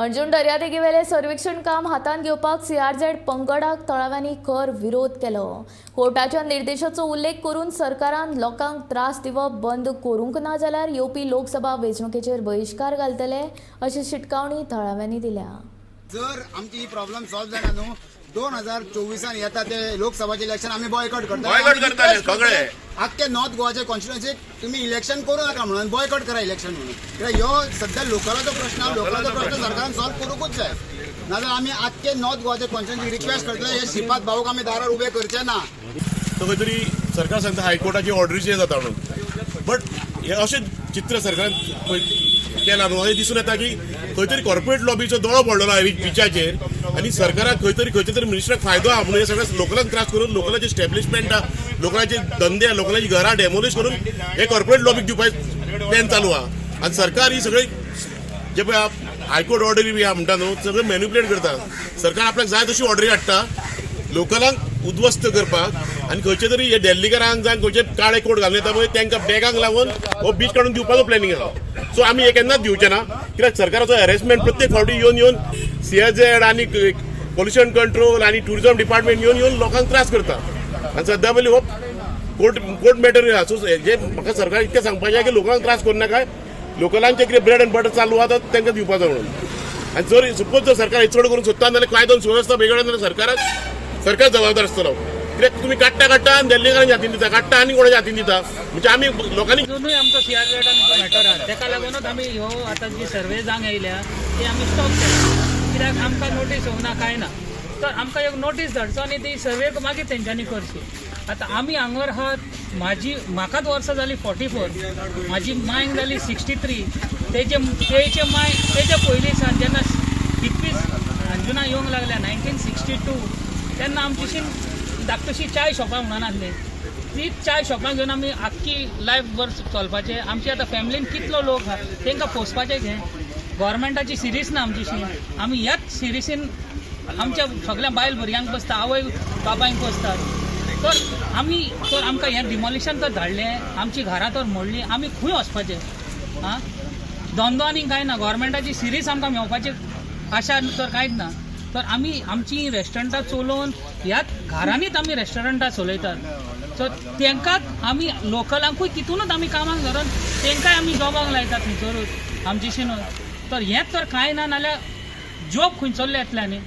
अंजूण दर्यादेगेवेलें सर्वेक्षण काम हातांत घेवपाक सीआरझेड पंगडाक थळाव्यांनी खर विरोध केलो. कोर्टाच्या निर्देशाचो उल्लेख करून सरकारान लोकांक त्रास दिवप बंद करूंक ना जाल्यार येवपी लोकसभा वेंचणुकेचेर बहिश्कार घालतले अशी शिटकावणी थळाव्यांनी दिल्या. जर आमची ही प्रॉब्लेम सॉल्व जायना न्हू, 2024 येता ते लोकसभाचे इलेक्शन आमी बॉयकॉट करता. Boycott करतले सगळे. आख्खे नॉर्थ गोवाचे कॉन्स्टिट्युएन्सीक तुम्ही इलेक्शन करू नाका म्हणून, बॉयकॉट करा इलेक्शन म्हणून. कित्याक ह्यो सध्या लोकलाचो प्रश्न आहा, लोकलाचो प्रश्न सरकारान सॉल्व करूंकूच जाय. नाजाल्यार आमी आख्खे नॉर्थ गोवाचे कॉन्स्टिट्युएन्सीक रिक्वेस्ट करतले, हे श्रीपाद भाऊक आमी दारार उबे करचे ना. तो खंय तरी सरकार सांगता हायकोर्टाची ऑर्डरीचेर जाता म्हणून, बट हे अशें चित्र सरकारान पळय केलां न्हू, अशें दिसून येता की खंय तरी कॉर्पोरेट लॉबीचो दोळो पडलेलो आहा बिचाचेर आनी सरकाराक खंय तरी, खंयच्या तरी मिनिस्टराक फायदो आहा म्हणून हे सगळे लोकलांक त्रास करून, लोकलाचे स्टॅब्लिशमेंट आहा, लोकांचे धंदे आहा, लोकांची घरां डेमोलिश करून हे कॉर्पोरेट लॉबीक दिवपाचे प्लॅन चालू आहा. आनी सरकार ही सगळी जे पळय हायकोर्ट ऑर्डरी बी आहा म्हणटा न्हू, सगळें मॅन्युपुलेट करता. सरकार आपल्याक जाय तशी ऑर्डरी हाडटा लोकलांक उद्ध्वस्त करपाक आनी खंयचे तरी हे दिल्लीकारांक जावन खंयचे काळे कोट घालून येता पळय, तांकां बॅगांक लावन हो बीच काडून दिवपाचो प्लॅनिंग आहा. सो आमी हे केन्नाच दिवचे ना, कित्याक सरकाराचो हॅरेसमेंट प्रत्येक फावटी येवन येवन सीएझेड आनी पोल्युशन कंट्रोल आनी ट्युरिझम डिपार्टमेंट येवन येवन लोकांक त्रास करता. आनी सद्या पयलीं हो कोर्ट कोर्ट मॅटर आहा. सो जे म्हाका सरकार इतकें सांगपाचें की लोकांक त्रास करूं नाका. लोकलांचे कितें ब्रेड एंड बटर चालू आहा, तो तांकां दिवपाचो म्हणून. आनी जर सपोज जर सरकार हे चड करूंक सोदता जाल्यार, कायदो आनी सुवेवस्था बिगडत जाल्यार सरकाराक, सरकार जबाबदार आसतलो. कित्याक तुमी काडटा काडटा आनी दिल्लीकारांच्या हातीन दिता, काडटा आनी कोणाच्या हातीन दिता, म्हणजे आमी लोकांनी अजुनूय आमचो सीआरझेडान मॅटर आहा. तेका लागूनच आमी ह्यो आतां जी सर्वे जावंक येयल्या ती आमी स्टॉप केल्या, कित्याक आमकां नोटीस येवना कांय ना. तर आमकां एक नोटीस धाडचो आनी ती सर्वे मागीर तेंच्यांनी करची. आतां आमी हांगर आहात. म्हाजी म्हाकाच वर्सां जाली 44, म्हाजी मांयक जाली 63. तेजे तेजे माय तेजे पयलीं सावन जेन्ना हिप्पीज अंजुना येवंक लागल्या 1962, तेन्ना आमची धाकटुशी चाय शॉपां म्हणून आसली. तीच चाय शॉपां घेवन आमी आख्खी लायफ भर चलपाचें. आमची आतां फॅमिलीन कितलो लोक आहा, तांकां पोसपाचें घे. गोवोरमेंटाची सिरीस ना आमचीशी. आमी ह्याच सिरिसीन आमच्या सगळ्या बायल भुरग्यांक पोसता, आवय बापायंक पोसतात. तर आमी तर आमकां हें डिमॉलिशन तर धाडलें, आमची घरां तर मोडलीं, आमी खंय वचपाचें? आं, धंदो आनी कांय ना. गोवोरमेंटाची सिरीस आमकां मेवपाची आशा तर कांयच ना. तर आमी आमची रेस्टॉरंटां चलोवन, ह्याच घरांनीच आमी रेस्टॉरंटां चलयतात. सो तांकांच आमी लोकलांकूय तितूनच आमी कामाक धरून तांकांय आमी जॉबाक लायतात थंयसरूच आमचेशीनूच. तर हेंच तर कांय ना, नाल्यार जॉब खंयसरले येतले आनी